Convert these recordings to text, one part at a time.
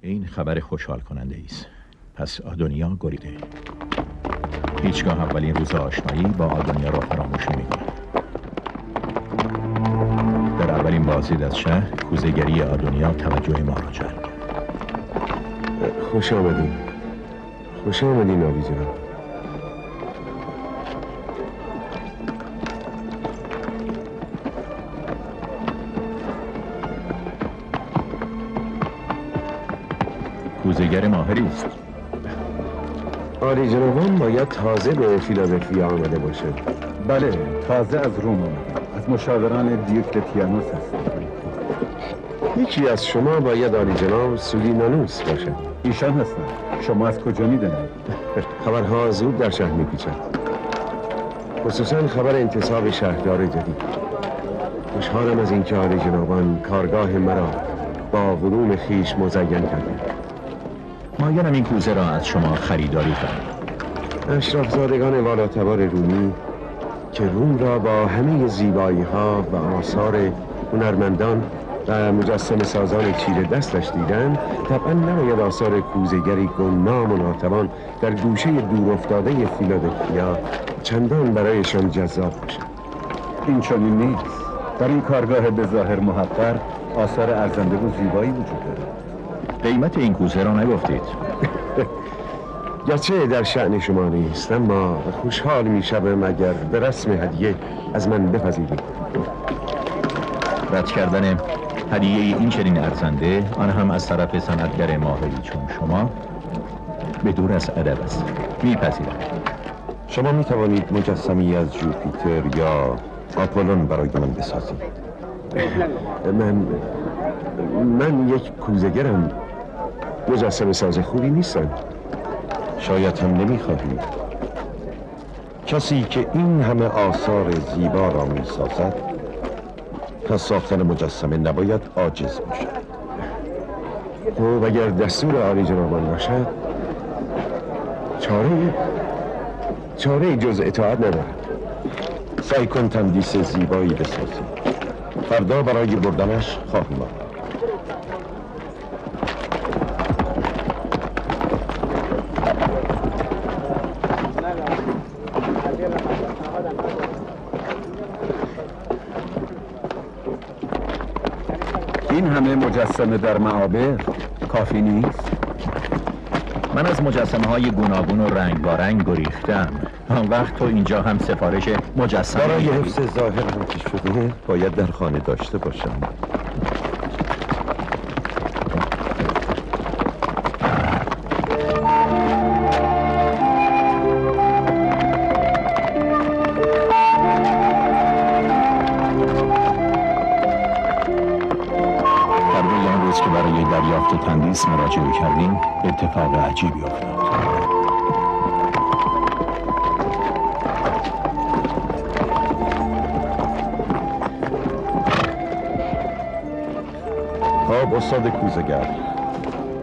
این خبر خوشحال کننده است. پس آدونیا گریده. هیچگاه اولین روز آشنایی با آدونیا را فراموش نمی‌کنم. در اولین بازدید از شهر، کوزه‌گری آدونیا توجه ما را جلب کرد. خوش آمدین. خوش آمدین آبی جان. کوزه‌گر ماهری است. عالی جنابان باید تازه به فیلادلفیا آمده باشه. بله، تازه از روم آمده. از مشاوران دیوکلتیانوس هستم. یکی از شما باید عالی جناب سولینانوس باشه. ایشان هستند. شما از کجا می‌دانید؟ خبرها زود در شهر می‌پیچد. خصوصا خبر انتصاب شهردار جدید. خوشحالم از اینکه عالی جنابان کارگاه مرا با علوم خویش مزین کردند. مایلم این کوزه را از شما خریداری کنم. اشرافزادگان والاتبار رومی که روم را با همه زیبایی ها و آثار هنرمندان و مجسمه سازان چیره دستش دیدن، طبعا نباید آثار کوزه‌گری گمنام و ناتوان در گوشه دور افتاده فیلادلفیا چندان برایشان جذاب باشد. این چنین نیست. در این کارگاه به ظاهر محقر آثار ارزنده و زیبایی وجود دارد. قیمت این کوزه را نگفتید. گرچه در شأن شما نیست، اما خوشحال می‌شوم اگر به رسم هدیه از من بپذیرید. رد کردن هدیه این چنین ارزنده، آن هم از طرف صنعتگر ماهری چون شما، به دور از ادب است. میپذیرم. شما میتوانید مجسمه‌ای از جوپیتر یا آپولون برای من بسازید. من یک کوزه‌گرم، مجسمه ساز خوبی نیستم. شاید هم نمیخواهید. کسی که این همه آثار زیبا را میسازد پس ساختن مجسمه نباید عاجز باشد. خب اگر دستور عالی جنابان باشد، چاره جز اطاعت ندارم. سعی کن تندیس زیبایی بسازی. فردا برای بردنش خواهیم آمد. این همه مجسمه در معابر کافی نیست؟ من از مجسمه های گوناگون و رنگ وارنگ گریختم. آن وقت تو اینجا هم سفارش مجسمه برای حفظ ظاهر هم که شده باید در خانه داشته باشم. فردای آن روز که برای دریافت تندیس مراجعه کردیم، اتفاق عجیبی افتاد. خب استاد کوزه‌گر،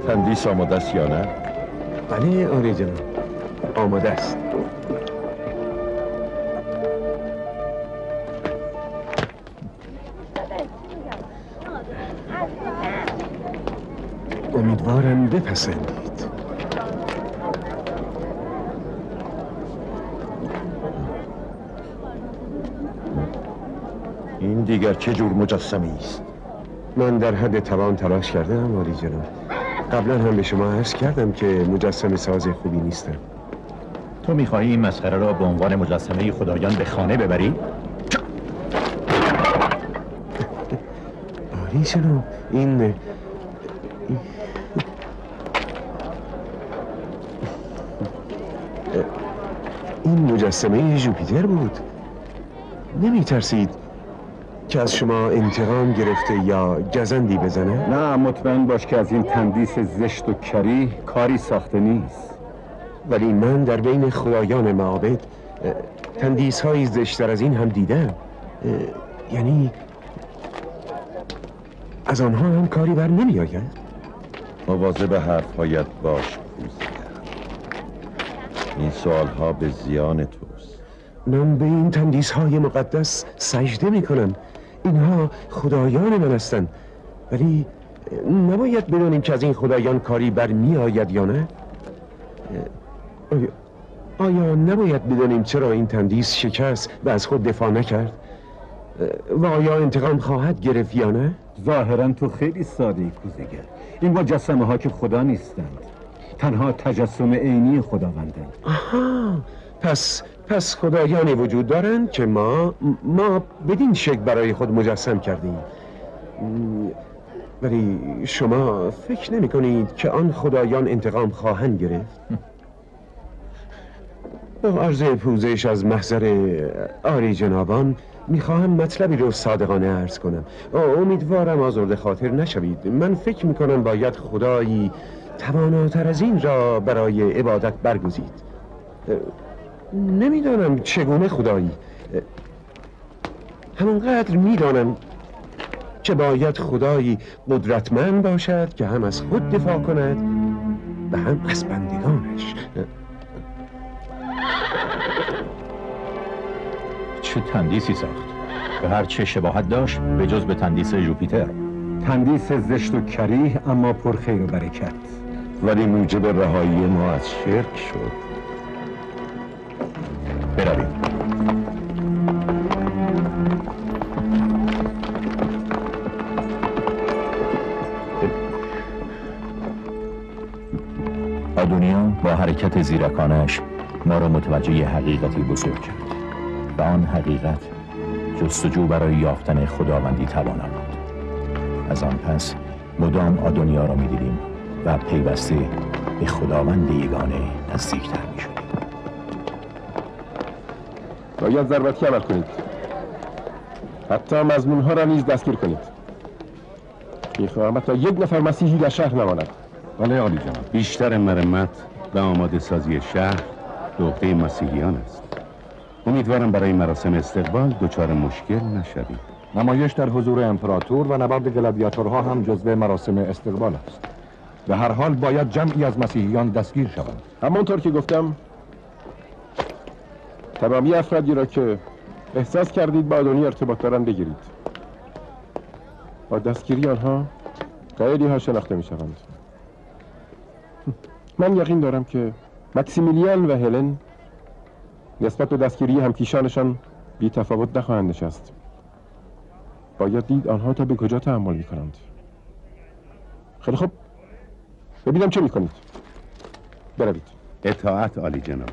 تندیس آماده است یا نه؟ بله آری جناب، آماده است. امیدوارم بپسندید. این دیگر چه جور مجسمه است؟ من در حد توان تلاش کردم آری جناب. قبلا هم به شما عرض کردم که مجسمه ساز خوبی نیستم. تو میخواهی این مسخره را به عنوان مجسمه خدایان به خانه ببری؟ آری جناب، این مجسمه جوپیتر بود. نمی ترسید که از شما انتقام گرفته یا گزندی بزنه؟ نه، مطمئن باش که از این تندیس زشت و کریه کاری ساخته نیست. ولی من در بین خدایان معابد تندیس های زشت‌تر از این هم دیدم. یعنی از آنها هم کاری بر نمی آید؟ مواظب حرفهایت باش کوزه‌گر. این سوالها به زیان توست. من به این تندیس های مقدس سجده می کنم. اینها خدایان من هستند. ولی نباید بدانیم که از این خدایان کاری بر می آید یا نه؟ آیا نباید بدانیم چرا این تندیس شکست و از خود دفاع نکرد؟ و آیا انتقام خواهد گرفت یا نه؟ ظاهرا تو خیلی ساده ای کوزه‌گر. این مجسمه ها که خدا نیستند، تنها تجسم عینی خداوندند. آها، پس خدایانی وجود دارند که ما بدین شکل برای خود مجسم کردیم. ولی شما فکر نمی کنید که آن خدایان انتقام خواهند گرفت؟ با عرض پوزش از محضر عالی جنابان میخواهم مطلبی رو صادقانه عرض کنم. امیدوارم آزرده خاطر نشوید. من فکر میکنم باید خدایی تواناتر از این را برای عبادت برگزید. نمیدانم چگونه خدایی، همانقدر میدانم که باید خدایی قدرتمند باشد که هم از خود دفاع کند و هم از بندگانش. چه تندیسی ساخت! به هر چه شباهت داشت به جز به تندیس ژوپیتر. تندیس زشت و کریه اما پرخیر و برکت، ولی موجب رهایی ما از شرک شد. برویم. آدونیا با حرکت زیرکانش ما را متوجه حقیقتی بزرگ کرد و آن حقیقت جستجو برای یافتن خداوندی توانا بود. از آن پس مدام آدونیا را می‌دیدیم و پیوسته به خداوند یگانه نزدیکتر می‌شدیم. باید ضربتی عمل کنید، حتی مظنون‌ها را نیز دستگیر کنید. می‌خواهم حتی یک نفر مسیحی در شهر نماند. بله عالی جناب. بیشتر مرمت و آماده سازی شهر به عهده مسیحیان است. امیدوارم برای مراسم استقبال دچار مشکل نشوید. نمایش در حضور امپراتور و نبرد گلادیاتورها هم جزو مراسم استقبال است. به هر حال باید جمعی از مسیحیان دستگیر شوند. همانطور که گفتم، تمامی افرادی را که احساس کردید با آدونی ارتباط دارند بگیرید. با دستگیری آنها خیلی ها شناخته می شوند. من یقین دارم که مکسیمیلیان و هلن نسبت به دستگیری همکیشانشان بی تفاوت نخواهند نشست. باید دید آنها تا به کجا تحمل می کنند. خیلی خوب، ببینم چه می کنید. بروید. اطاعت عالی جناب.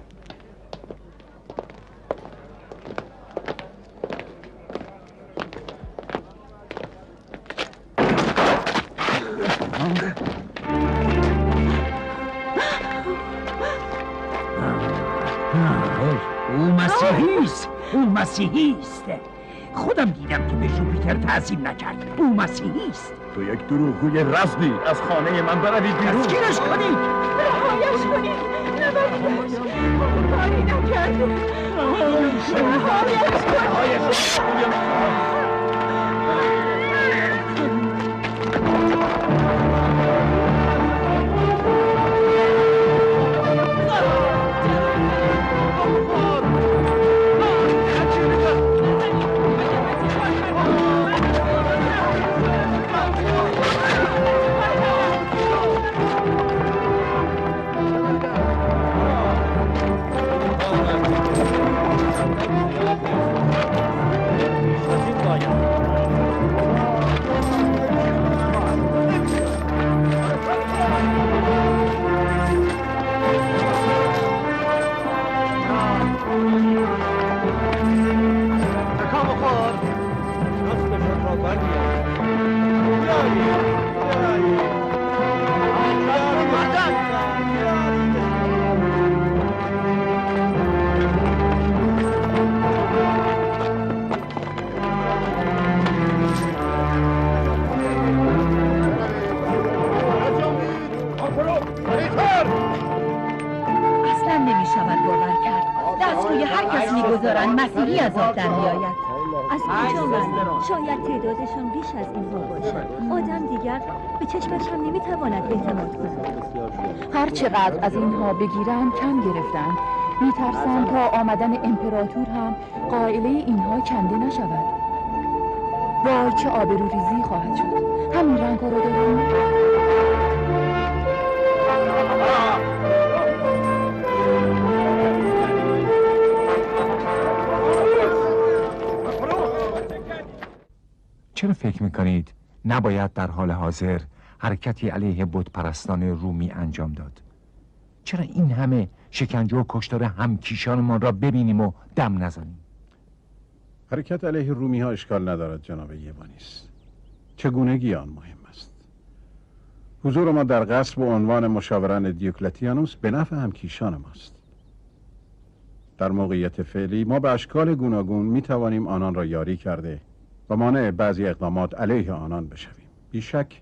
او مسیحی است. خودم دیدم که به ژوپیتر تعظیم نکرد. او مسیحی است. تو یک دروغگوی رزمی، از خانه من بروید بیرون. دستگیرش کنید. رهایش کنید. نبریدش. او کاری نکرده. رهایش کنید. مسیحی از آب در می‌آید. از کجا معلوم؟ شاید تعدادشان بیش از اینها باشد. آدم دیگر به چشمش هم نمیتواند اعتماد کند. هر چقدر از اینها بگیرند کم گرفتند. میترسم تا آمدن امپراتور هم قائله اینها کنده نشود. وای چه آبروریزی خواهد شد. همین رنگ‌ها را داریم. فکر میکنید نباید در حال حاضر حرکتی علیه بت پرستان رومی انجام داد؟ چرا این همه شکنجه و کشتار همکیشانمان را ببینیم و دم نزنیم؟ حرکت علیه رومی ها اشکال ندارد جناب یوانیس. چگونگی آن مهم است. حضور ما در قصر به عنوان مشاوران دیوکلتیانوس به نفع همکیشان ماست. در موقعیت فعلی ما به اشکال گوناگون می توانیم آنان را یاری کرده و مانع بعضی اقدامات علیه آنان بشویم. بیشک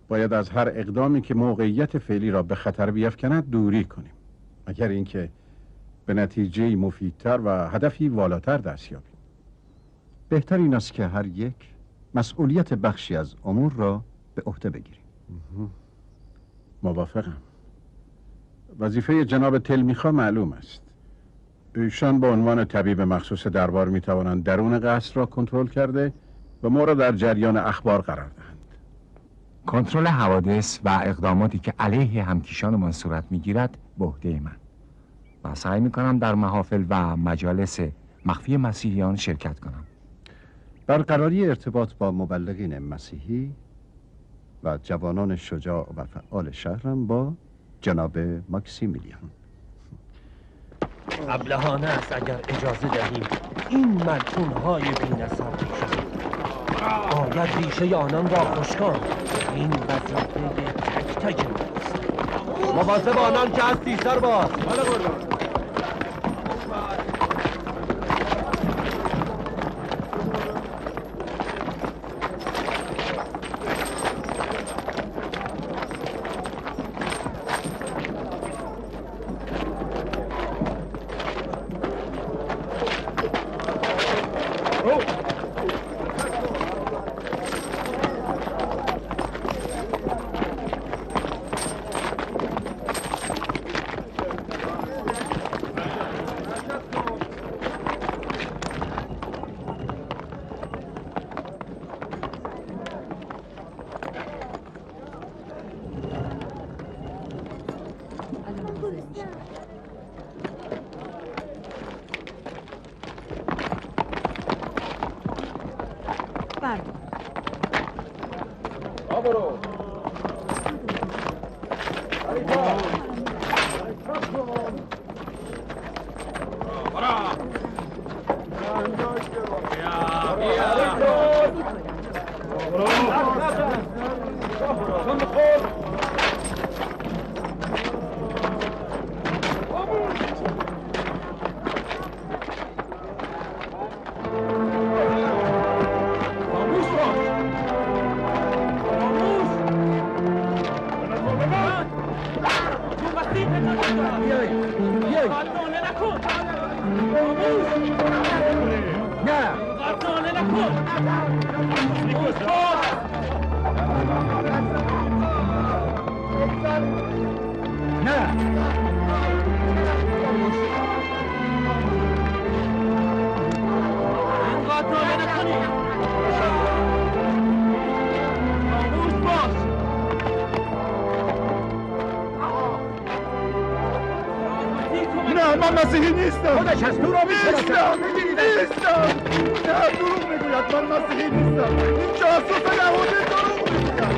باید از هر اقدامی که موقعیت فعلی را به خطر بیفکند دوری کنیم، مگر اینکه به نتیجه مفیدتر و هدفی والاتر دست یابیم. بهتر این است که هر یک مسئولیت بخشی از امور را به عهده بگیریم. موافقم. وظیفه جناب تلمیخا معلوم است. ایشان به عنوان طبیب مخصوص دربار می توانند درون قصر را کنترل کرده و ما را در جریان اخبار قرار دهند. کنترل حوادث و اقداماتی که علیه همکیشانمان صورت میگیرد به عهده من و سعی میکنم در محافل و مجالس مخفی مسیحیان شرکت کنم. برقراری ارتباط با مبلغین مسیحی و جوانان شجاع و فعال شهرم با جناب ماکسیمیلیان. ابلهانه است اگر اجازه دهیم این ملعون‌های بی‌نسب شوند. باید ریشه آنان را خشکاند. این وظیفه تک تک ماست. مواظب آنان که هستی سرباز. مسیحی نیستم. خودش از تو را می‌شناسم. نیستم. نه دروغ میگوید. من مسیحی نیستم. این جاسوس یهودی دروغ میگوید.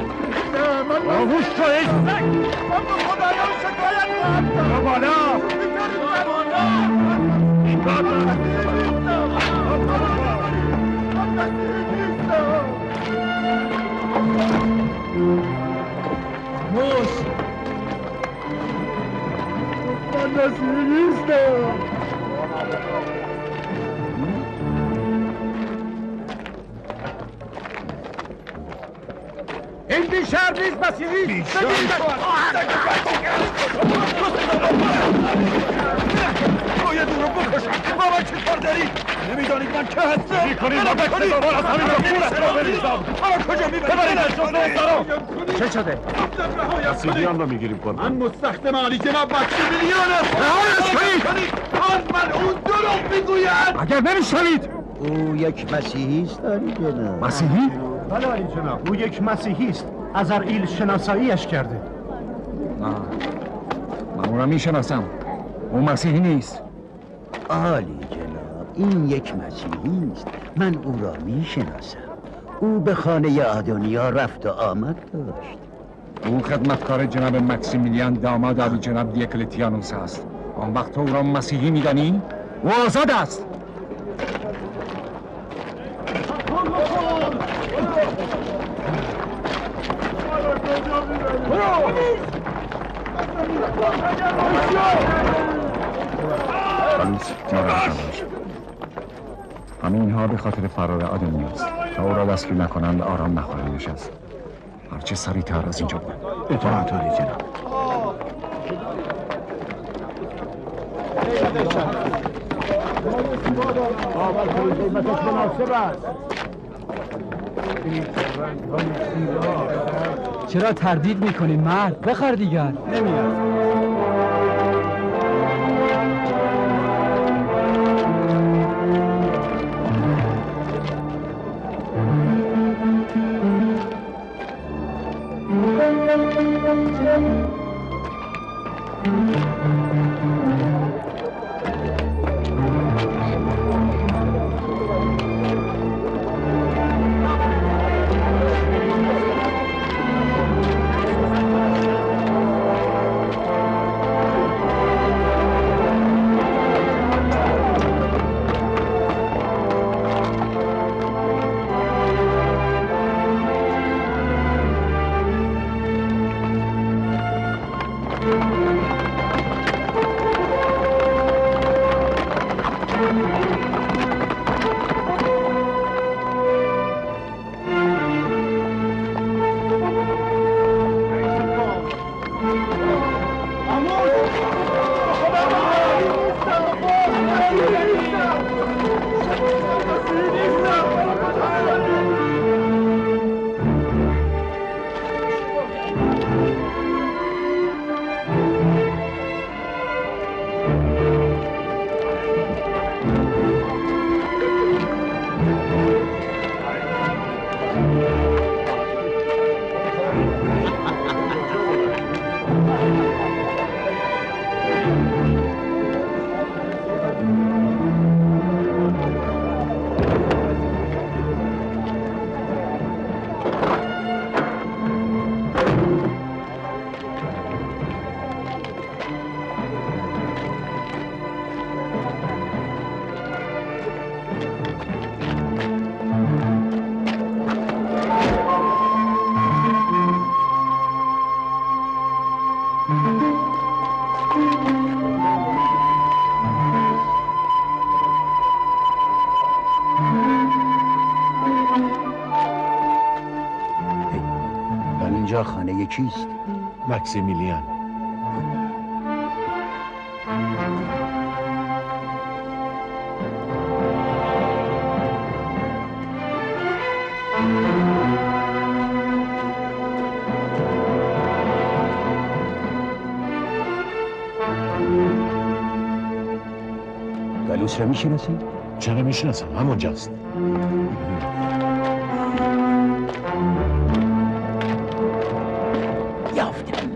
نه من باهوش شو ای سگ. من به خدایان شکایت خواهم کرد. بالا. این کار نیستم. من مسیحی نیستم. موش. من مسیحی نیستم. این بیشتر نیست مسیحی. باید او رو بکشم. بابا چه کار داری؟ نمیدانید من که هستم؟ میکنید من بکشم از همین را را بریزم. مرا کجا میبرید؟ چه شده؟ مسیحیان را میگیریم قربان. من مستخدم عالی جناب ماکسیمیلیان است. رهایش کنید. آن ملعون دروغ میگوید. اگر نمیشنوید. او یک مسیحی است عالی جناب. مسیحی؟ بله عالی جناب، او یک مسیحی است. عزرائیل شناساییش کرده. من او را میشناسم. او مسیحی نیست. عالی جناب، این یک مسیحی است. من او را میشناسم. او به خانه آدونیا رفت و آمد داشت. او خدمتکار جناب مکسیمیلیان داماد عالی جناب دیوکلتیانوس است. آن وقت او را مسیحی میدانی؟ او آزاد است. گالوس ناراحت نباش. همه اینها به خاطر فرار آدونیاست. تا او را دستگیر نکنند آرام نخواهی نشست. هرچه سریعتر از اینجا بود. اطاعت عالی جناب. چرا تردید میکنی مرد؟ بخر دیگر. نمیاد. اینجا خانه کیست؟ مکسیمیلیان. گالوس را میشناسی؟ چرا میشناسم، همونجاست. یافتم.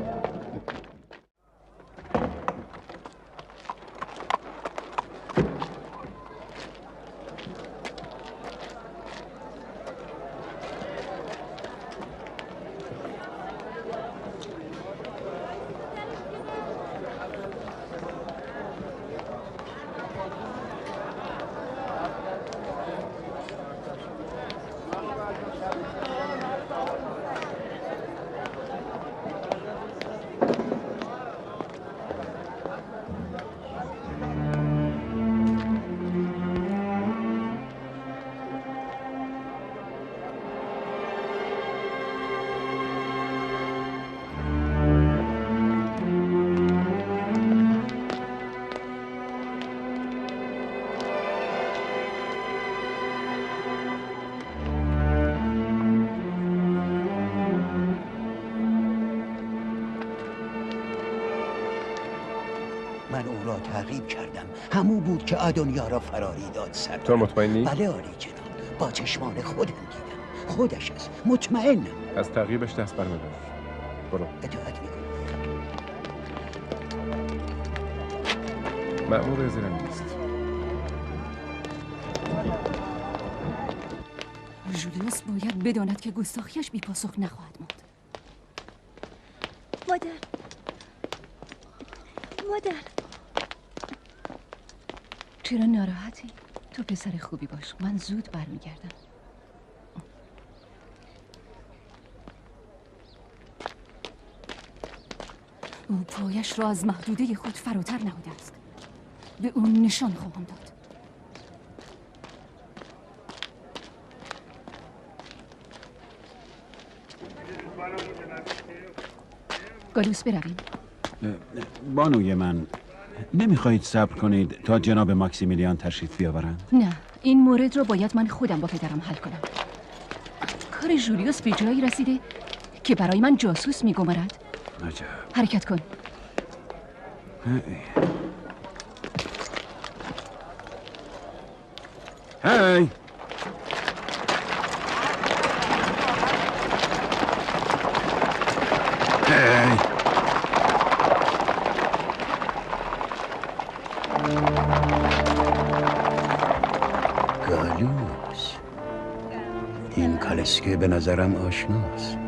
من او را تعقیب کردم. همو بود که آدونیا را فراری داد سر. تو مطمئنی؟ بله عالی جناب، با چشمان خودم دیدم. خودش است، مطمئنم. از تعقیبش دست برمی‌دار. برو. اطاعت میکنم. مأمور زرنگی است. ژولیوس باید بداند که گستاخیش بی پاسخ نخواهد ماند. مادر، مادر، چرا ناراحتی؟ تو پسر خوبی باش، من زود برمیگردم. او پایش را از محدوده خود فراتر نهاده است. به او نشان خواهم داد. گالوس، برویم. بانوی من، نمیخواهید صبر کنید تا جناب ماکسیمیلیان تشریف بیاورند؟ نه، این مورد را باید من خودم با پدرم حل کنم. کار ژولیوس به جایی رسیده که برای من جاسوس میگمارد. عجب. حرکت کن. هی هی. گالوس، این کالسکه به نظرم آشناست.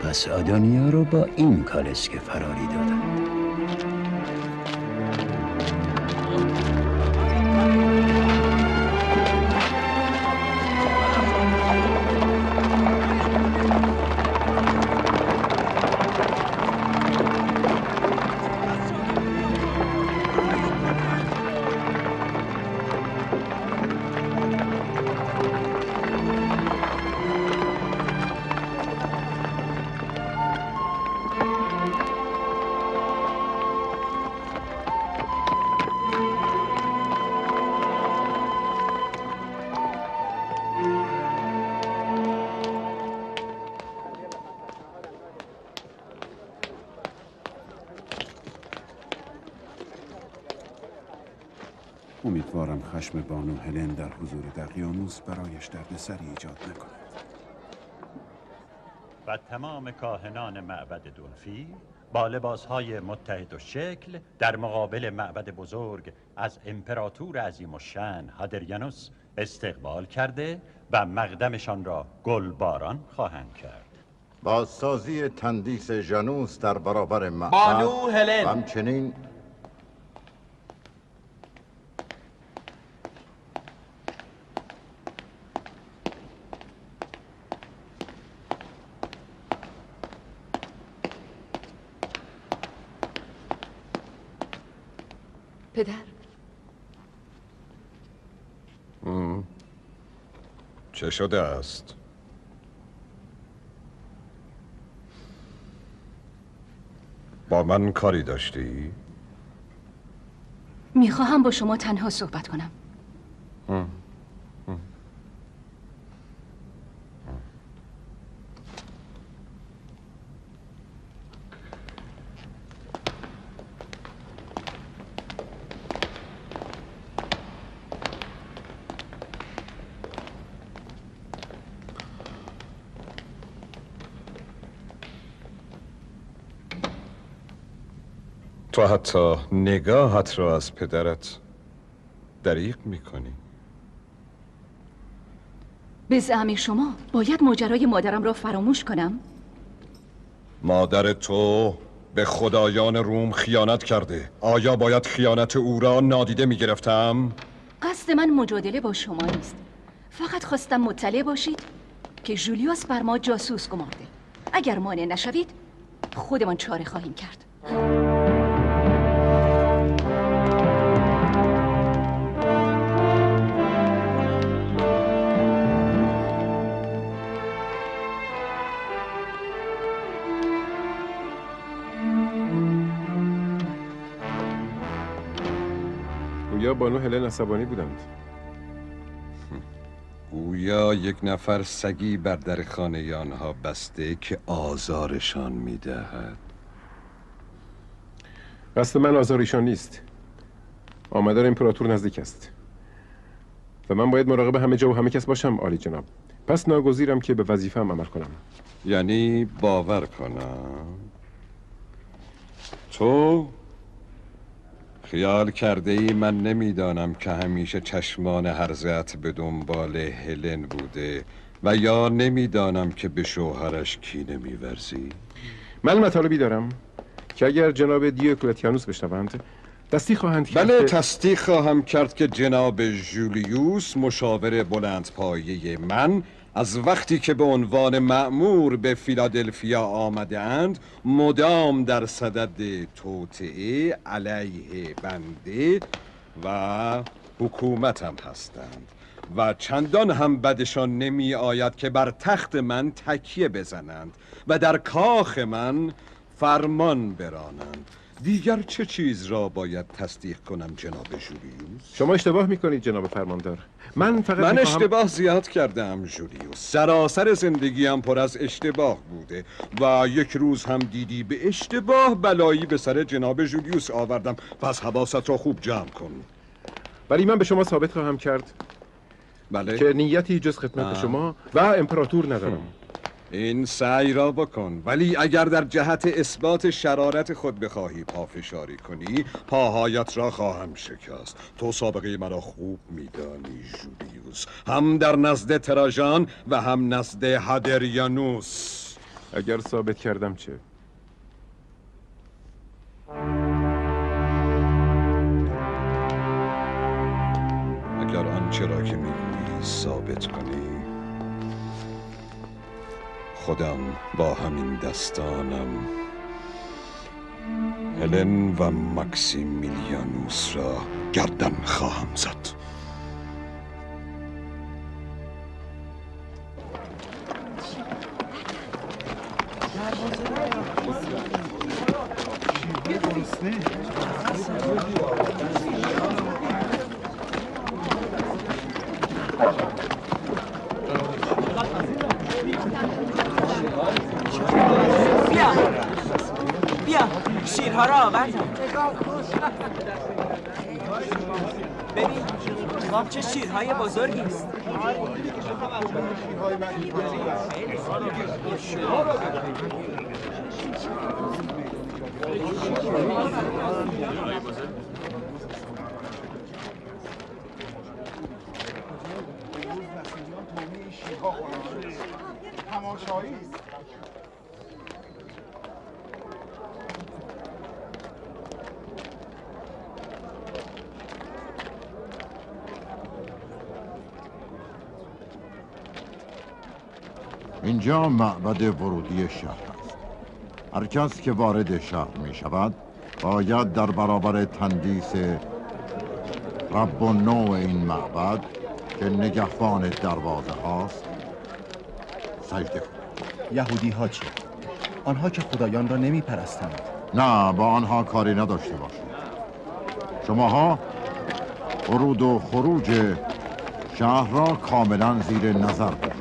پس آدانیا رو با این کالسکه فراری دادند. امیدوارم خشم بانو هلن در حضور دقیانوس برایش دردسری ایجاد نکند. و تمام کاهنان معبد دولفی با لباسهای متحد و شکل در مقابل معبد بزرگ از امپراتور عظیم الشأن هادریانوس استقبال کرده و مقدمشان را گلباران خواهند کرد. بازسازی تندیس ژانوس در برابر معبد بانو هلن، همچنین پدر. چه شده است؟ با من کاری داشتی؟ میخواهم با شما تنها صحبت کنم. تو حتی نگاهت را از پدرت دریغ میکنی. به زعم شما باید ماجرای مادرم را فراموش کنم؟ مادر تو به خدایان روم خیانت کرده. آیا باید خیانت او را نادیده میگرفتم؟ قصد من مجادله با شما نیست. فقط خواستم مطلع باشید که ژولیوس بر ما جاسوس گمارده. اگر مانع نشوید خودمان چاره خواهیم کرد. گویا بانو هلن عصبانی بودند. گویا یک نفر سگی بر در خانه آنها بسته که آزارشان میدهد. قصد من آزار ایشان نیست. آمدن امپراتور نزدیک است و من باید مراقب همه جا و همه کس باشم عالی جناب. پس ناگزیرم که به وظیفه‌ام عمل کنم. یعنی باور کنم تو خیال کرده ای من نمیدانم که همیشه چشمان هرزت به دنبال هلن بوده و یا نمیدانم که به شوهرش کینه می‌ورزی؟ من مطالبی دارم که اگر جناب دیوکلتیانوس بشنوند تصدیق خواهند کرد. بله، تصدیق خواهم کرد که جناب ژولیوس مشاور بلندپایه من از وقتی که به عنوان مأمور به فیلادلفیا آمده اند مدام در صدد توطئه علیه بنده و حکومتم هستند و چندان هم بدشان نمی آید که بر تخت من تکیه بزنند و در کاخ من فرمان برانند. دیگر چه چیز را باید تصدیق کنم جناب ژولیوس؟ شما اشتباه میکنید جناب فرماندار. من فقط من اشتباه زیاد کردم ژولیوس. سراسر زندگیم پر از اشتباه بوده و یک روز هم دیدی به اشتباه بلایی به سر جناب ژولیوس آوردم. پس حواست را خوب جمع کن. ولی من به شما ثابت خواهم کرد بله؟ که نیتی جز خدمت شما و امپراتور ندارم. این سعی را بکن، ولی اگر در جهت اثبات شرارت خود بخواهی پافشاری کنی پاهایت را خواهم شکست. تو سابقه مرا خوب میدانی ژولیوس، هم در نزد تراژان و هم نزد هادریانوس. اگر ثابت کردم چه؟ اگر آنچه را که میگویی ثابت کنی، خودم با همین دستانم هلن و ماکسیمیلیانوس را گردن خواهم زد. بیا شیرها را آوردم. ببین چه شیرهای بزرگی است. اینجا معبد ورودی شهر است. هر کس که وارد شهر می شود باید در برابر تندیس رب و نوع این معبد که نگهبان دروازه هاست سجده کند. یهودی ها چه؟ آنها که خدایان را نمی پرستند. نه، با آنها کاری نداشته باشید. شماها ورود و خروج شهر را کاملا زیر نظر بگیرید.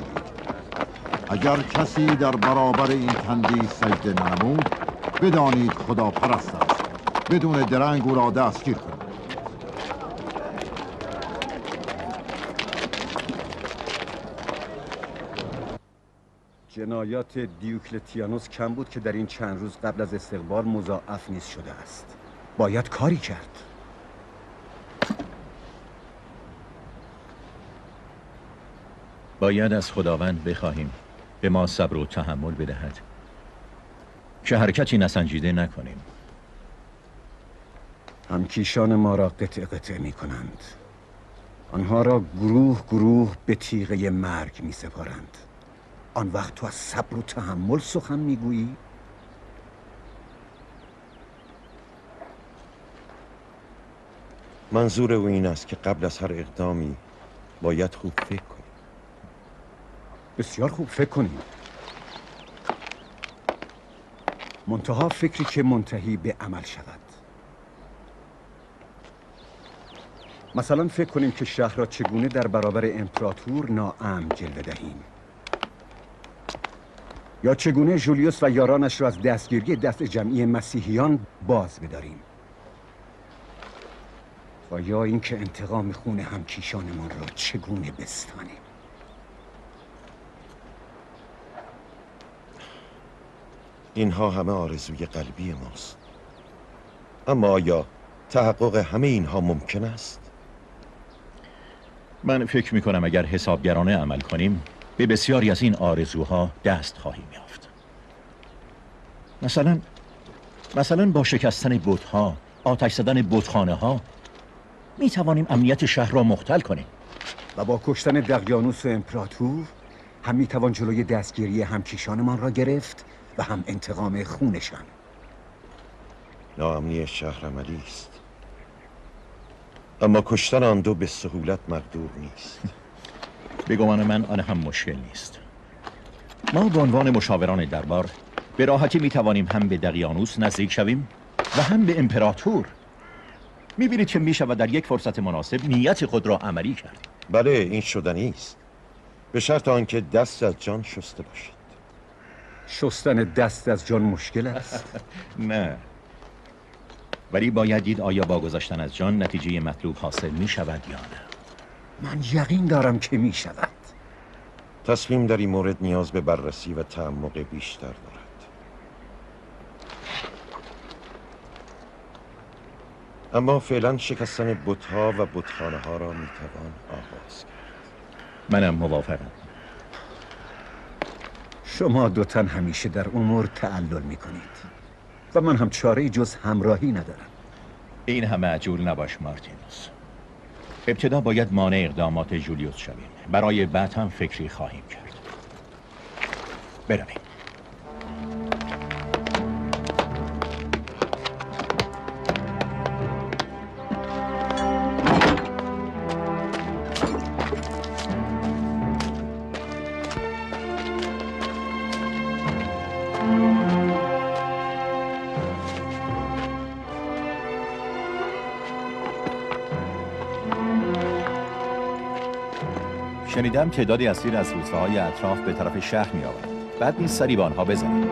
اگر کسی در برابر این تندیس سجده ننمود بدانید خدا پرست است. بدون درنگ او را دستگیر کنید. جنایات دیوکلتیانوس کم بود که در این چند روز قبل از استقبال مضاعف نیز شده است. باید کاری کرد. باید از خداوند بخواهیم به ما صبر و تحمل بدهد که حرکتی نسنجیده نکنیم. همکیشان ما را قطع قطع می کنند. آنها را گروه گروه به تیغه مرگ می سپارند. آن وقت تو از صبر و تحمل سخن می گویی؟ منظور او این است که قبل از هر اقدامی باید خوب فکر کنیم. بسیار خوب فکر کنیم. منتها فکری که منتهی به عمل شود. مثلا فکر کنیم که شهر را چگونه در برابر امپراتور ناامن جلوه دهیم، یا چگونه ژولیوس و یارانش را از دستگیری دست جمعی مسیحیان باز بداریم، و یا اینکه انتقام خون همکیشانمان را چگونه بستانیم. اینها همه آرزوی قلبی ماست. اما آیا تحقق همه اینها ممکن است؟ من فکر می کنم اگر حسابگرانه عمل کنیم به بسیاری از این آرزوها دست خواهیم یافت. مثلا با شکستن بت‌ها، آتش زدن بتخانه ها می توانیم امنیت شهر را مختل کنیم. و با کشتن دقیانوس و امپراتور هم می توان جلوی دستگیری همکیشانمان را گرفت و هم انتقام خونشان. ناامنی شهر عملی است، اما کشتن آن دو به سهولت مقدور نیست. به گمان من آن هم مشکل نیست. ما به عنوان مشاوران دربار به راحتی می توانیم هم به دقیانوس نزدیک شویم و هم به امپراتور. می بینید که می شود در یک فرصت مناسب نیت خود را عملی کرد. بله، این شدنی است، به شرط آنکه دست از جان شسته باشد. شستن دست از جان مشکل است. نه، ولی باید دید آیا با گذاشتن از جان نتیجه مطلوب حاصل می شود یا نه. من یقین دارم که می شود. تصمیم در این مورد نیاز به بررسی و تعمق بیشتر دارد. اما فعلا شکستن بت‌ها و بتخانه ها را می توان آغاز کرد. منم موافقم. شما دو تن همیشه در امور تعلل می کنید و من هم چاره‌ای جز همراهی ندارم. این همه عجول نباش مارتینوس. ابتدا باید مانع اقدامات جولیوس شویم. برای بعد هم فکری خواهیم کرد. برویم. شنیدم تعدادی اسیر از روستاهای اطراف به طرف شهر می آورند. بعد نیز سری به آنها بزنیم.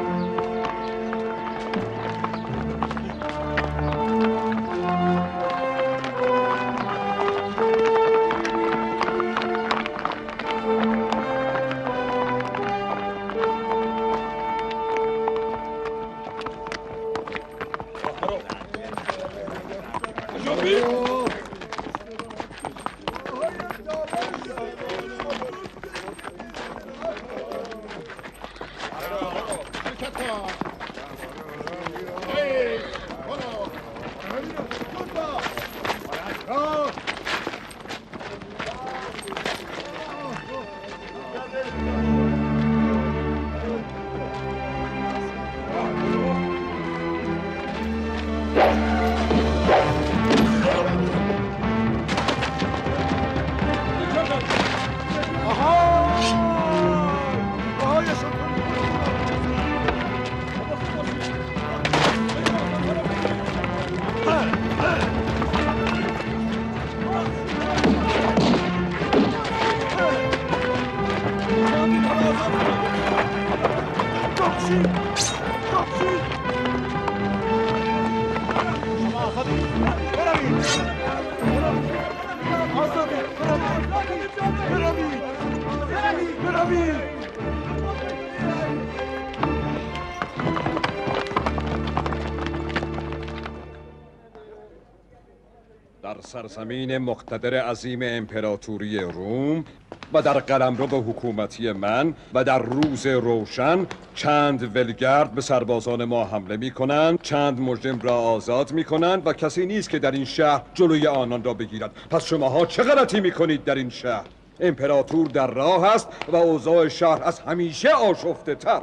در سرزمین مقتدر عظیم امپراتوری روم و در قلمرو حکومتی من و در روز روشن چند ولگرد به سربازان ما حمله می کنند، چند مجرم را آزاد می کنند و کسی نیست که در این شهر جلوی آنان را بگیرد. پس شماها چه غلطی می کنید در این شهر؟ امپراتور در راه است و اوضاع شهر از همیشه آشفته تر.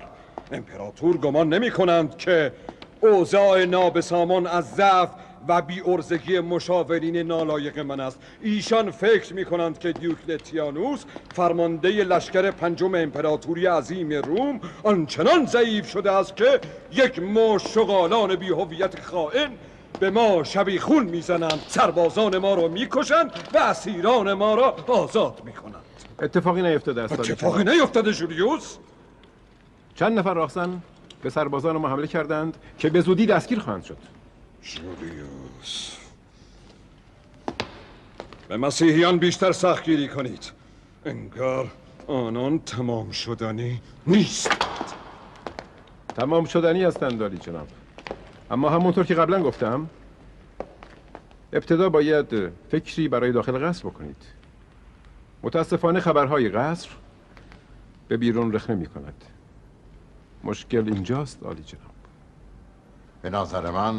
امپراتور گمان نمی کنند که اوضاع نابسامان از ضعف و بی‌عرضگی مشاورین نالایق من است. ایشان فکر می‌کنند که دیوکلتیانوس فرمانده لشکر پنجم امپراتوری عظیم روم آنچنان ضعیف شده است که یک مشت شغالان بی‌هویت خائن به ما شبیخون می‌زنند، سربازان ما را می‌کشند و اسیران ما را آزاد می‌کنند. اتفاقی نیفتاده است. اتفاقی نیفتاده جولیوس؟ چند نفر راهزن به سربازان ما حمله کردند که به زودی دستگیر خواهند شد. جولیوس، به مسیحیان بیشتر سختگیری کنید. انگار آنان تمام شدنی نیست. تمام شدنی هستند عالی جناب، اما همونطور که قبلا گفتم ابتدا باید فکری برای داخل قصر بکنید. متاسفانه خبرهای قصر به بیرون رخنه می کند. مشکل اینجاست عالی جناب. به نظر من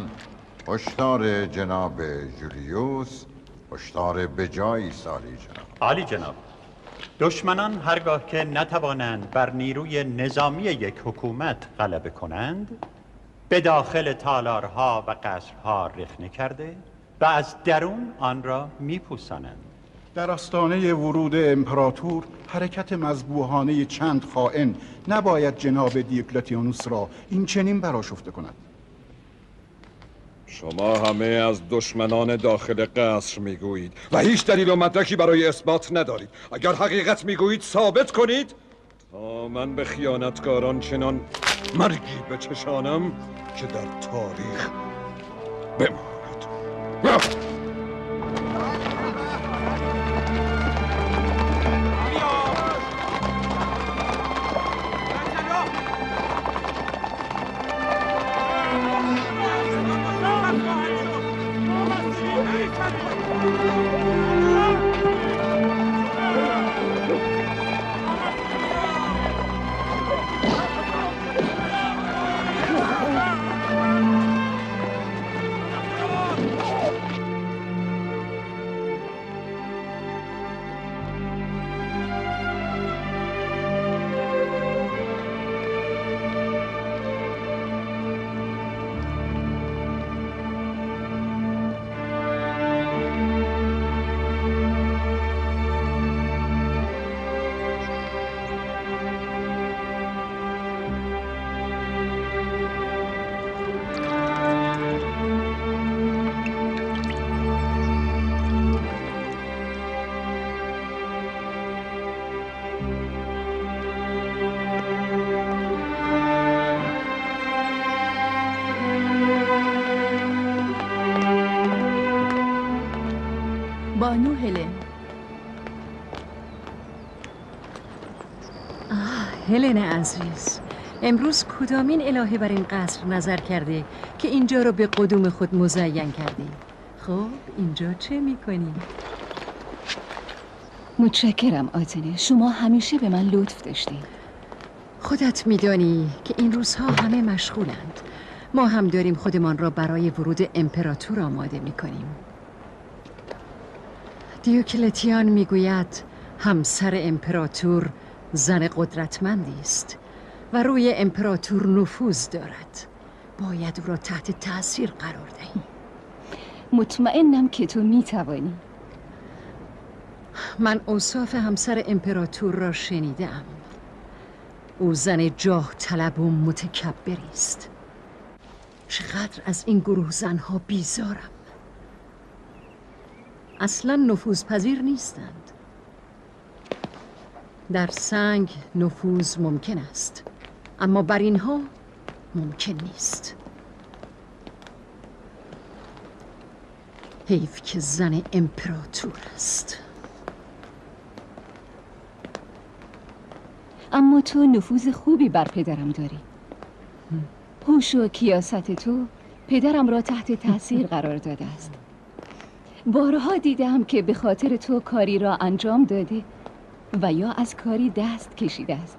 هشدار جناب جولیوس هشدار به جایی است عالی جناب. عالی جناب، دشمنان هرگاه که نتوانند بر نیروی نظامی یک حکومت غلبه کنند، به داخل تالارها و قصرها رخنه کرده و از درون آن را میپوسانند. در آستانه ورود امپراتور حرکت مذبوحانه چند خائن نباید جناب دیوکلتیانوس را این چنین برآشفته کند. شما همه از دشمنان داخل قصر میگویید و هیچ دلیل و مدرکی برای اثبات ندارید. اگر حقیقت میگویید ثابت کنید تا من به خیانتکاران چنان مرگی بچشانم که در تاریخ بماند. بانو هلن. آه هلن عزیز، امروز کدامین الهه بر این قصر نظر کرده که اینجا رو به قدوم خود مزین کردی؟ خب اینجا چه میکنی؟ متشکرم آتنه، شما همیشه به من لطف داشتین. خودت میدانی که این روزها همه مشغولند. ما هم داریم خودمان را برای ورود امپراتور آماده میکنیم. دیوکلتیان میگوید همسر امپراتور زن قدرتمندی است و روی امپراتور نفوذ دارد. باید او را تحت تاثیر قرار دهیم. مطمئنم که تو میتوانی. من اوصاف همسر امپراتور را شنیدم. او زن جاه طلب و متکبری است. چقدر از این گروه زنها بیزارم. اصلا نفوذپذیر نیستند. در سنگ نفوذ ممکن است، اما بر اینها ممکن نیست. حیف که زن امپراتور است. اما تو نفوذ خوبی بر پدرم داری. هوش و کیاست تو پدرم را تحت تاثیر قرار داده است. بارها دیدم که به خاطر تو کاری را انجام داده و یا از کاری دست کشیده است.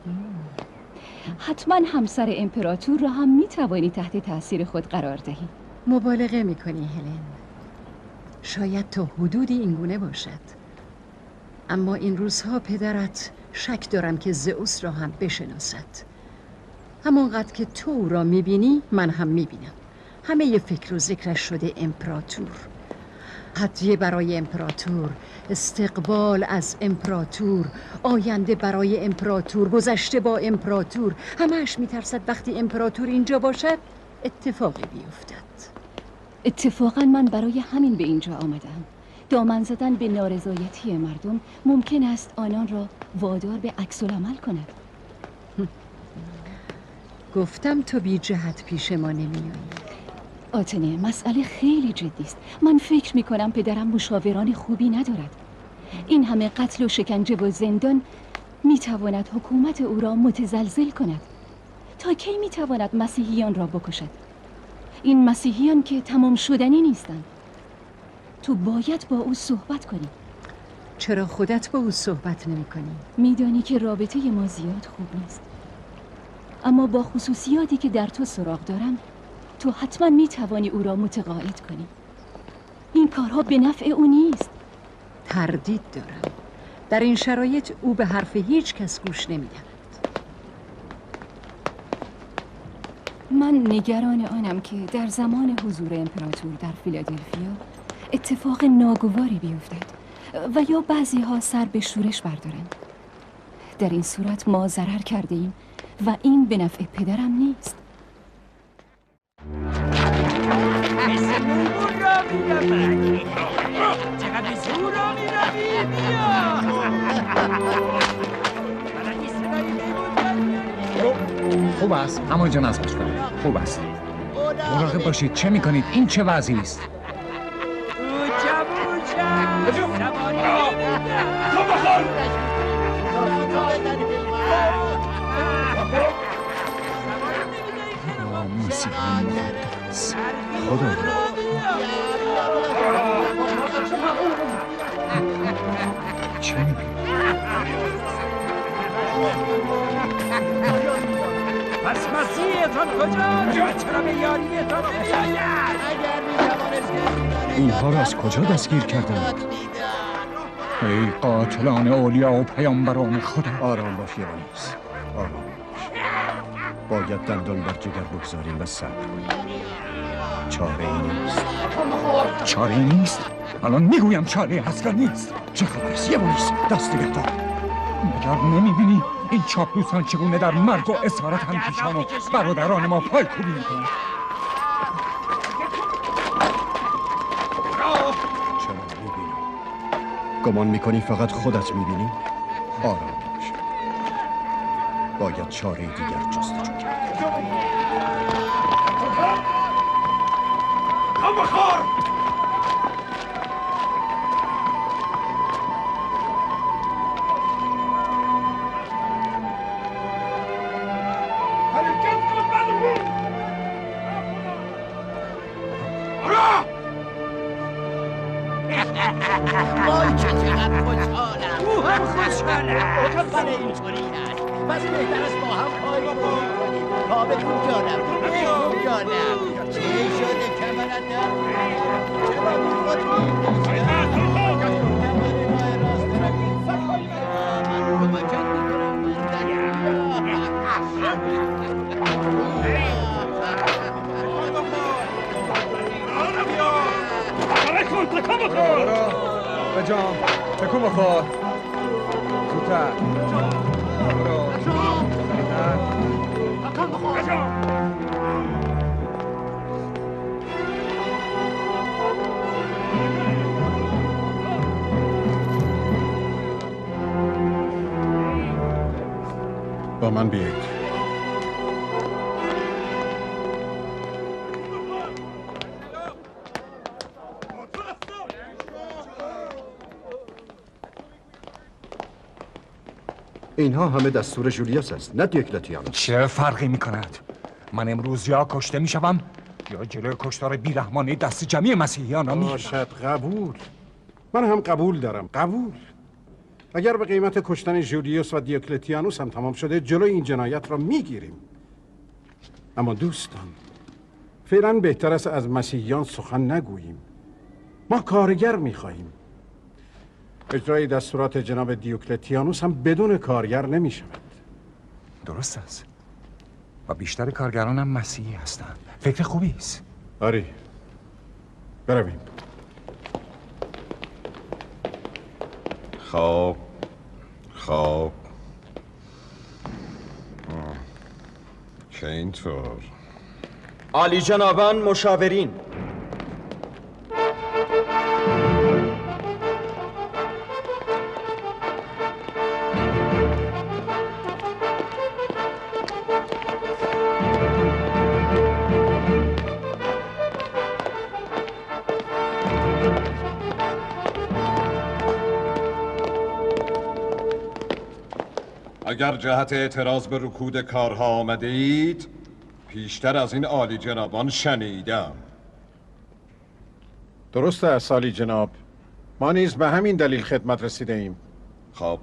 حتما همسر امپراتور را هم میتوانی تحت تاثیر خود قرار دهی. مبالغه میکنی هلن. شاید تا حدودی اینگونه باشد، اما این روزها پدرت شک دارم که زئوس را هم بشناسد. همانقدر که تو او را میبینی من هم میبینم. همه ی فکر و ذکرش شده امپراتور. هدیه برای امپراتور، استقبال از امپراتور، آینده برای امپراتور، گذشته با امپراتور. همهش میترسد وقتی امپراتور اینجا باشد اتفاقی بیفتد. اتفاقا من برای همین به اینجا آمدم. دامن زدن به نارضایتی مردم ممکن است آنان را وادار به عکس العمل کند. گفتم تو بی جهت پیش ما نمیایی. آتنه، مسئله خیلی جدی است. من فکر می کنم پدرم مشاوران خوبی ندارد. این همه قتل و شکنجه و زندان می تواند حکومت او را متزلزل کند. تا کی می تواند مسیحیان را بکشد؟ این مسیحیان که تمام شدنی نیستند. تو باید با او صحبت کنی. چرا خودت با او صحبت نمی کنی؟ میدانی که رابطه ما زیاد خوب نیست، اما با خصوصیاتی که در تو سراغ دارم تو حتما می توانی او را متقاعد کنی. این کارها به نفع او نیست. تردید دارم. در این شرایط او به حرف هیچ کس گوش نمی دهد. من نگران آنم که در زمان حضور امپراتور در فیلادلفیا اتفاق ناگواری بیفتد و یا بعضی ها سر به شورش بردارند. در این صورت ما ضرر کرده ایم و این به نفع پدرم نیست. خوب است، همانجا نصبش کنید. خوب است. مراقب باشید. چه میکنید؟ این چه وضعی است؟ مسیح مقدس، خدایا. چه میبینی؟ پس مسیحتان کجاست؟ چرا به یاریتان نمیآید؟ اینها را از کجا دستگیر کردند؟ ای قاتلان اولیا و پیامبران خدا. آرام باش یوانیس، آرام باش. باید دندان بر جگر بگذاریم و صبر کنیم. چاره ای نیست. چاره ای نیست؟ الان میگویم چاره هست یا نیست. چه خبر است یوانیس؟ دست نگه دار. مگر نمیبینی این چاپلوسان چگونه در مرگ و اسارت همکیشان و برادران ما پایکوبی میکنند؟ چرا میبینی؟ گمان میکنی فقط خودت میبینی؟ آرام باش. باید چاره دیگر جستجو کرد. بخور! وای که چقدر خوشحالم. او هم خوشحالم. بله اینطوری است. پس بهتر است با هم پایکوبی کنیم. تا بکن جانم، بکن جانم. چه شده کمرت درد؟ چرا بی خود می‌ریزی؟ من کمکت می‌کنم. تکان بخور. به جام تکون بخور. زودتر. برو. سریعتر. تکان بخور. با من بیایید. اینها همه دستور جولیوس است، نه دیوکلتیانوس. چه فرقی میکند؟ من امروز یا کشته میشوم یا جلوی کشتار بیرحمانه دست جمعی مسیحیان را میگیرم. باشد، قبول. من هم قبول دارم، قبول. اگر به قیمت کشتن جولیوس و دیوکلتیانوس هم تمام شده، جلوی این جنایت را میگیریم. اما دوستان، فعلا بهتر است از مسیحیان سخن نگوییم. ما کارگر میخواهیم. اجرای دستورات جناب دیوکلتیانوس هم بدون کارگر نمی شود. درست است. و بیشتر کارگران هم مسیحی هستند. فکر خوبی است. آری، برویم. خواب خواب که اینطور. عالی جنابان مشاورین، اگر جهت اعتراض به رکود کارها آمده اید، پیشتر از این عالی جنابان شنیدم. درست است عالی جناب، ما نیز به همین دلیل خدمت رسیده ایم. خب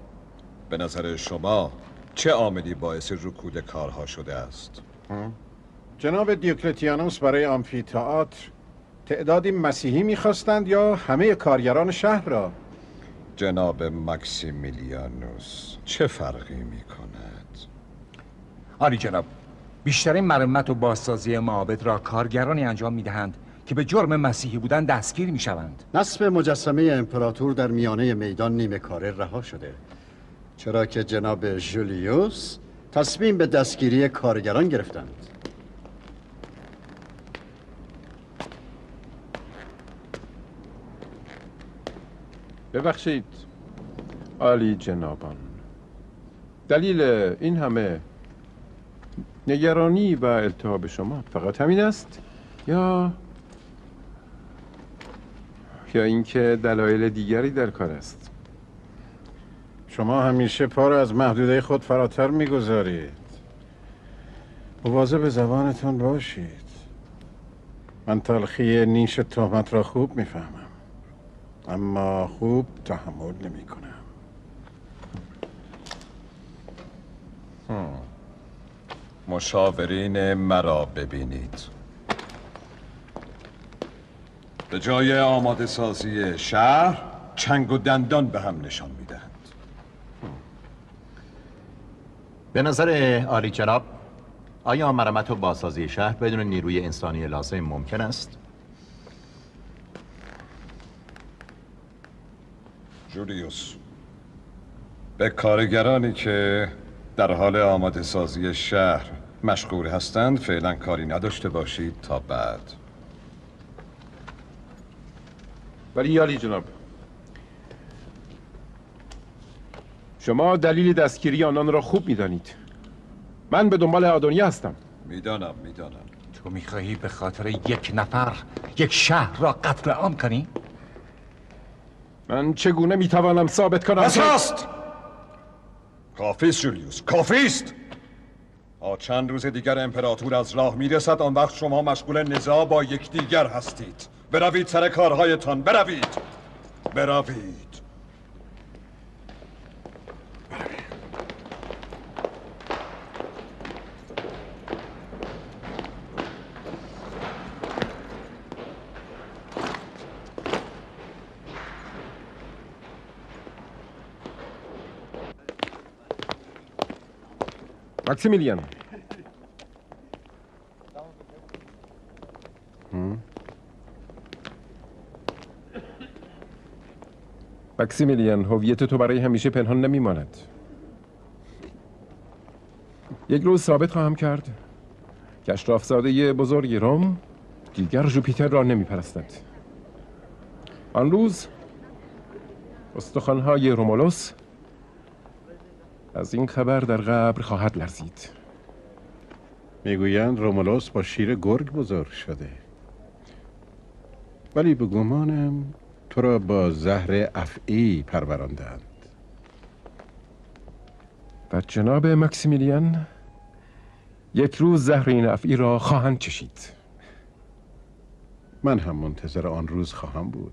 به نظر شما چه عاملی باعث رکود کارها شده است؟ جناب دیوکلتیانوس برای آمفی‌تئاتر تعدادی مسیحی میخواستند یا همه کارگران شهر را؟ جناب ماکسیمیلیانوس چه فرقی میکند؟ عالی جناب، بیشترین مرمت و بازسازی معابد را کارگرانی انجام میدهند که به جرم مسیحی بودن دستگیر میشوند. نصب مجسمه امپراتور در میانه میدان نیمه کاره رها شده، چرا که جناب ژولیوس تصمیم به دستگیری کارگران گرفتند. ببخشید عالی جنابان، دلیل این همه نگرانی و التهاب شما فقط همین است یا اینکه دلایل دیگری در کار است؟ شما همیشه پا را از محدوده خود فراتر میگذارید. مواظب زبانتان باشید. من تلخی نیش تهمت را خوب میفهمم، اما خوب تحمل نمی کنم. مشاورین مرا ببینید. به جای آماده سازی شهر چنگ و دندان به هم نشان میدهند. به نظر عالی جناب آیا مرمت و بازسازی شهر بدون نیروی انسانی لازم ممکن است؟ جولیوس، به کارگرانی که در حال آماده سازی شهر مشغول هستند فعلا کاری نداشته باشید تا بعد. ولی عالی جناب، شما دلیل دستگیری آنان را خوب می‌دانید. من به دنبال آدونیا هستم. میدانم. تو می‌خواهی به خاطر یک نفر یک شهر را قتل عام کنی؟ من چگونه میتوانم ثابت کنم؟ بس است! کافیست جولیوس، کافیست! تا چند روز دیگر امپراتور از راه میرسد، آن وقت شما مشغول نزاع با یکدیگر هستید. بروید سر کارهایتان، بروید! بروید! ماکسیمیلیان، ماکسیمیلیان، هویت تو برای همیشه پنهان نمیماند. یک روز ثابت خواهم کرد که اشرافزاده بزرگ روم دیگر ژوپیتر را نمیپرستد. آن روز استخوان‌های رومولوس از این خبر در قبر خواهد لرزید. میگویند رومولوس با شیر گرگ بزرگ شده، ولی به گمانم تو را با زهر افعی پروراندند. و جناب ماکسیمیلیان یک روز زهر این افعی را خواهند چشید. من هم منتظر آن روز خواهم بود.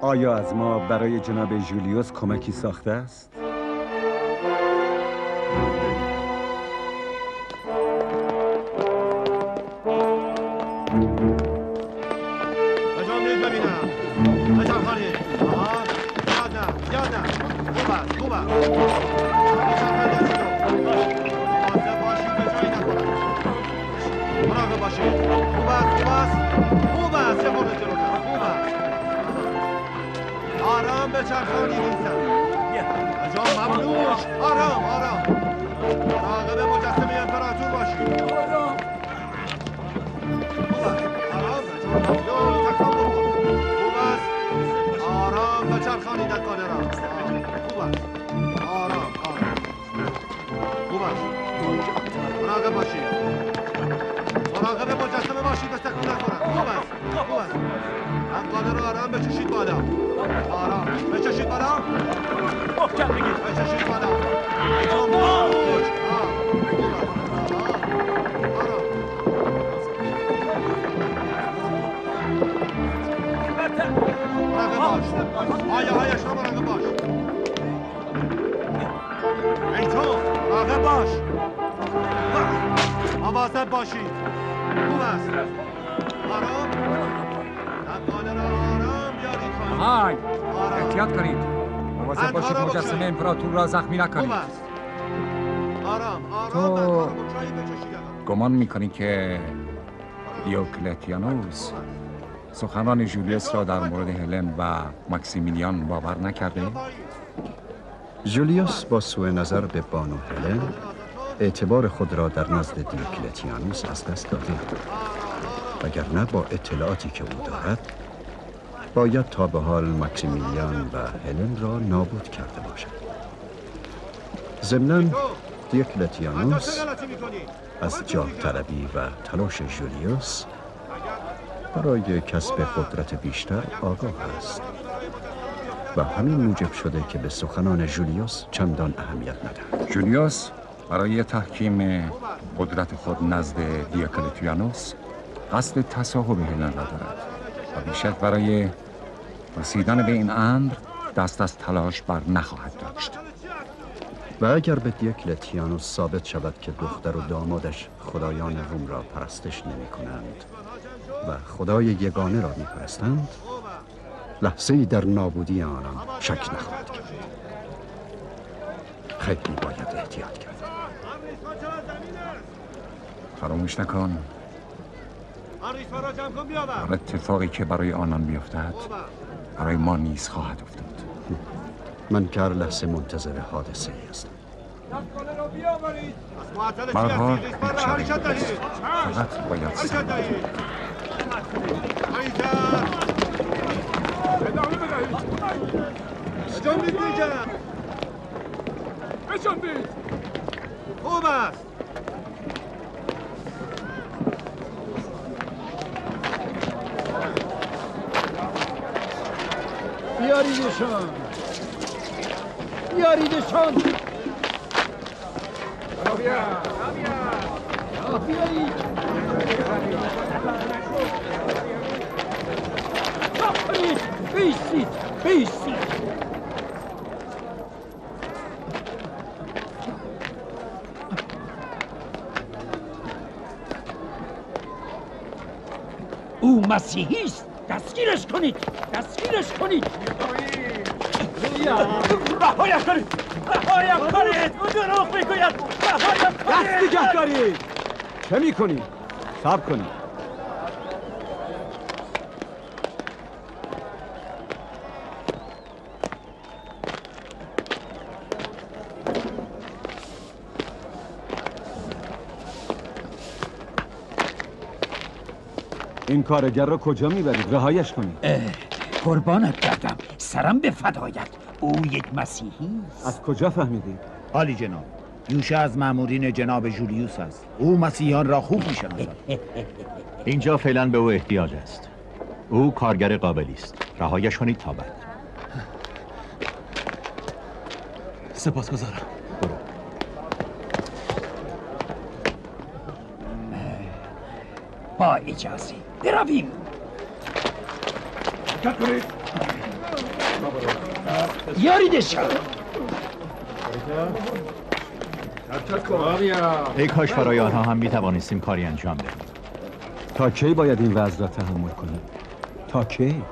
آیا از ما برای جناب جولیوس کمکی ساخته است؟ بجنبید ببینم. بچرخانید. آها. یاد نه. یاد نه. خوب است. خوب است. بچرخانید دست رو. مواظب باشید به جایی نخورد. مراقب باشید. خوب است. خوب است. خوب است. یه خورده جلوتر. خوب است. آرام بچرخانید این سر. عجب مملوک. آرام آرام. مراقب مجسمه امپراتور باشید. آرام. خوب است. آرام. مملوک تکان بخور. خوب است. آرام بچرخانید دکانه را. خوب است. آرام آرام. خوب است. مراقب باشید. مراقب مجسمه باشید به تکان نخورد. خوب است. خوب است. دکانه را آرام بکشید بالا. آرام. بچشید بالا. محکم بگیر. بچشید بالا. آیا هایش را مراقب باش. ای تو مراقب باش. مواظب باشید. خوب است. آرام. نقاله را آرام بیارید پایین. آهای، احتیاط کنید. مواظب باشید مجسمه امپراتور را زخمی نکنید. آرام آرام. تو گمان میکنی که دیوکلتیانوس سخنان ژولیوس را در مورد هلن و ماکسیمیلیان باور نکرده؟ ژولیوس با سوء نظر به بانو هلن اعتبار خود را در نزد دیوکلتیانوس از دست داده، وگرنه با اطلاعاتی که او دارد باید تا به حال ماکسیمیلیان و هلن را نابود کرده باشد. ضمناً دیوکلتیانوس از جاه طلبی و تلاش ژولیوس برای کسب قدرت بیشتر آگاه است و همین موجب شده که به سخنان ژولیوس چندان اهمیت ندهد. ژولیوس برای تحکیم قدرت خود نزد دیوکلتیانوس قصد تصاحب هلن را دارد و بیشک برای رسیدن به این امر دست از تلاش بر نخواهد داشت. و اگر به دیوکلتیانوس ثابت شود که دختر و دامادش خدایان روم را پرستش نمی کنند و خدای یگانه را می پرستند، لحظه‌ای در نابودی آنان شک نخواهد کرد. خیلی باید احتیاط کرد. فراموش نکن هر اتفاقی که برای آنان بیفتد برای ما نیز خواهد افتاد. من که هر لحظه منتظر حادثه ای هستم. برها فقط باید صبر. بجنبید دیگر. بجنبید. خوب است. بیاریدشان. بیاریدشان. بیارید. بیستید. بیستید. او مسیحی است. دستگیرش کنید. دستگیرش کنید. رهایم کنید. رهایم کنید. او دروغ میگوید. رهایم کنید. دست نگه دارید. چه میکنید؟ صبر کنید. این کارگر را کجا میبرید؟ رهایش کنید. قربانت گردم، سرم به فدایت. او یک مسیحی است. از کجا فهمیدید؟ عالی جناب، یوشه از مامورین جناب ژولیوس است. او مسیحیان را خوب میشناسد. اینجا فعلا به او احتیاج است. او کارگر قابلی است. رهایش کنید تا بعد. سپاسگزارم. برو. با اجازه برویم. یاریدشان. ای کاش برای آنها هم می توانستیم کاری انجام دهیم. تا کی باید این وضع را تحمل کنیم؟ تا کی؟